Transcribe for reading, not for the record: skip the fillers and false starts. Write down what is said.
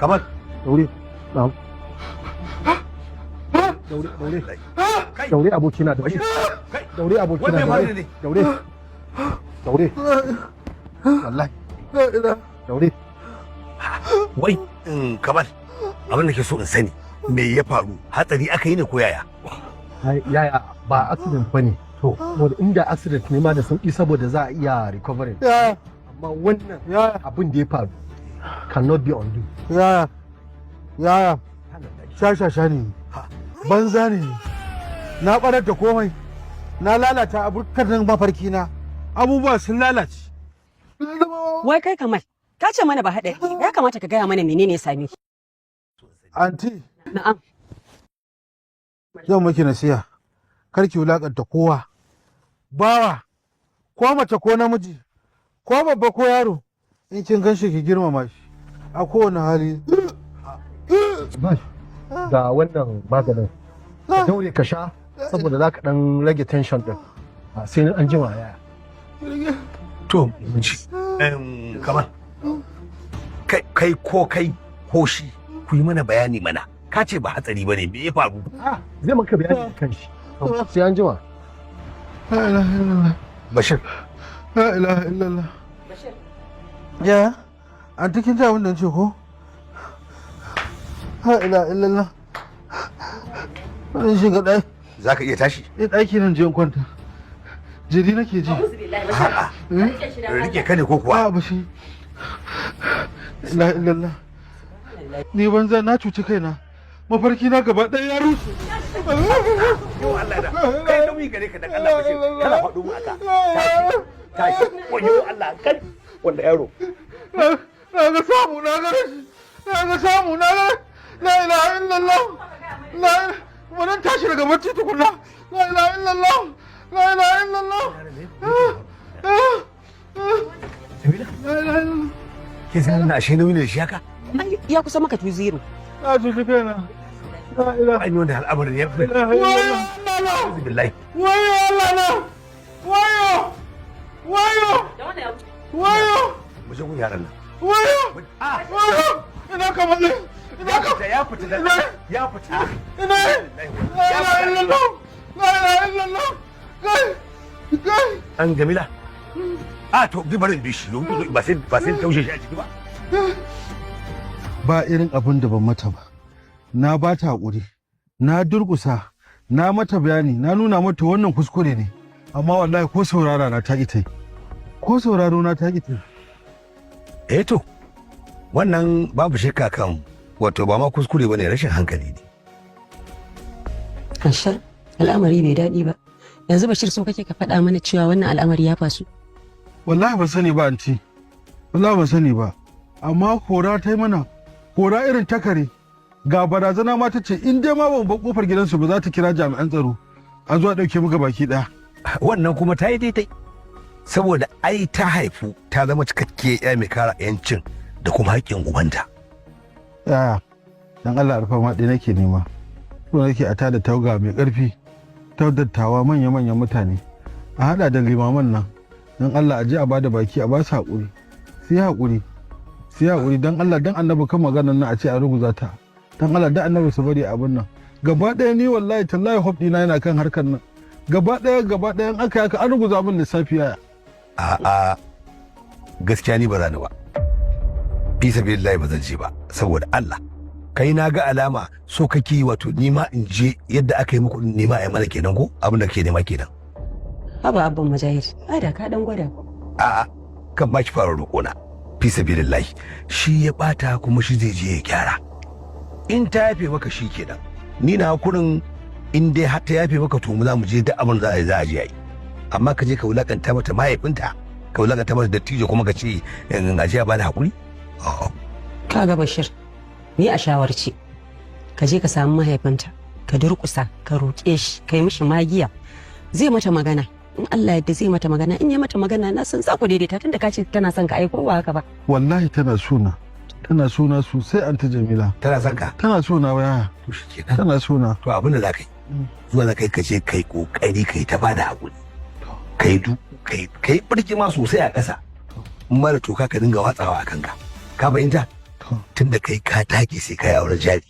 Kamal. Daure. Na'am. Daure, daure. Daure abokina, daure. Daure abokina, Wai me faru daure. ne? Daure. Daure. Wallahi. Daure. Wai, Kamal, abin da ke so in sani, me ya faru? Hatsari aka yi ne ko yaya? Ai, yaya, ba accident bane. To, saboda inda accident ne ma da sauki, saboda za a iya recovering. Yaya. Amma wannan Yaya. abin da ya faru cannot be undone. Yaya, yaya, shashasha ne, banza ne, na barar da komai, na lalata abokan mafarki na, abubuwa sun lalace. Wai kai Kamal, ka ce mana ba haɗari, ya kamata ka gaya mana menene ya same ki. Anti. Na'am. Zan miki nasiha, kar ki wulakanta kowa, bawa ko mace ko namiji ko babba ko yaro, in kin gan shi ki girmama shi a kowane hali. Bash, ga wannan maganin. Ka daure ka sha saboda za ka dan rage tension din. Ah, sai an jima, yaya. To, mun ci. Kamal, kai ko kai ko shi, ku yi mana bayani mana. Ka ce ba hatsari bane, me ya faru? Ah, zai maka bayani kan shi. Sai an jima. La ilaha illallah. Bashir. La ilaha illallah. Ya anti, kin ji abin da nace ko? La ilaha illallah. Bari in shiga ɗaki. Za ka iya tashi? Eh, ɗaki nan je in kwanta, jiri nake ji. A'a. Rike ka ne ko kuwa? A, bashi. La ilaha illallah. Ni banza, na cuci kaina, mafarki na gaba ɗaya ya rushe. Yo Allah da. Kai, nauyi gare ka, dan Allah Bashir. Kana faɗo mu aka. Tashi. Tashi. Wayo Allah kai. Wanda yaro. Na ga samu, na ga rashi, na ga samu, na ga, la ilaha illallah. La wannan, tashi daga bacci tukunna. La ilaha illallah, la ilaha illallah. Jamila. La ilaha illallah. Ke san na ashe nauyi ne da shi haka? Ai, ya kusa maka 2-0. Na cuci kaina. La ilaha An yi wanda al'amarin ya fi. Wayo Allah. Billahi. Wayo Allah na, wayo, wayo, wayo. Mu je gun yaran nan. Wayo, wayo, ina kamalle, ina Ya ka fita, ya fita, ya fita. Ina, la ilaha illallah, la ilaha illallah, kai, kai. An Jamila. A to, bi barin bi shi, ba sai taushe shi a ciki ba. Ba irin abin da ban mata ba. Na ba ta haƙuri, na durƙusa, na mata bayani, na nuna mata wannan kuskure ne, amma wallahi ko saurara na ta ƙi ta yi, ko sauraro na ta ƙi ta yi. Eh to, wannan babu shakka kan wato ba ma kuskure bane, rashin hankali ne. Ashar, al'amari bai daɗi ba. Yanzu Bashir, so kake ka faɗa mana cewa wannan al'amari ya fasu? Wallahi ban sani ba, anti, wallahi ban sani ba, amma kora ta yi mana, kora irin ta kare. Ga barazana ma, ta ce in dai ma ban bar kofar gidansu ba, za ta kira jami'an tsaro a zuwa ɗauke muka baki ɗaya. Wannan kuma ta yi daidai, saboda ai ta haifu ta zama cikakke ya mai kara yancin da kuma haƙƙin ubanta. Yaya, dan Allah alfarma ɗaya nake nema. So nake a tada tauga mai ƙarfi ta dattawa, manya-manyan mutane, a haɗa da limaman nan. Dan Allah a je a bada baki, a ba su haƙuri, su yi haƙuri, su yi haƙuri. Dan Allah, dan Annabi, kan maganar nan a ce a ruguza ta. Dan Allah, dan Annabi, su bari abin nan gaba ɗaya. Ni wallahi tallahi hope ɗina yana kan harkar nan gaba ɗaya. Gaba ɗaya in aka yi haka, an ruguza min lissafi, yaya. A'a, gaskiya ni ba za ni ba, fi sabilillahi ba zan je ba, saboda Allah kai na ga alama so kake yi, wato ni ma in je yadda aka yi muku, ni ma a yi mana kenan, ko abin da kake nema kenan. Haba abban Mujahid, ai da ka dan gwada. A'a, kan ba ki fara roƙona, fi sabilillahi. Shi ya bata kuma shi zai je ya gyara. In ta yafe maka shi kenan, ni na hakurin. In dai har ta yafe maka, to mu za mu je, duk abin za a yi za a je a yi. Amma ka je ka wulakanta mata mahaifinta, ka wulakanta mata dattijo, kuma ka ce in a je a bada hakuri. A'a. Ka ga Bashir, ni a shawarci ka je ka samu mahaifinta, ka durƙusa, ka roƙe shi, ka yi mishi magiya. Zai mata magana. In Allah yadda zai mata magana, in ya mata magana na san za ku daidaita, tunda ka ce tana son ka aiko, ba haka ba? Wallahi tana sona, tana sona sosai, anti Jamila. Tana son ka? Tana sona, waya. To shi kenan. Tana sona. To, abin da za ka yi, zuwa za ka yi, ka je kai kokari kai ta bada hakuri, kai du kai kai birgima sosai a ƙasa, mara toka ka dinga watsawa a kanka, ka fahimta? Tunda kai ka take sai kai auren jari.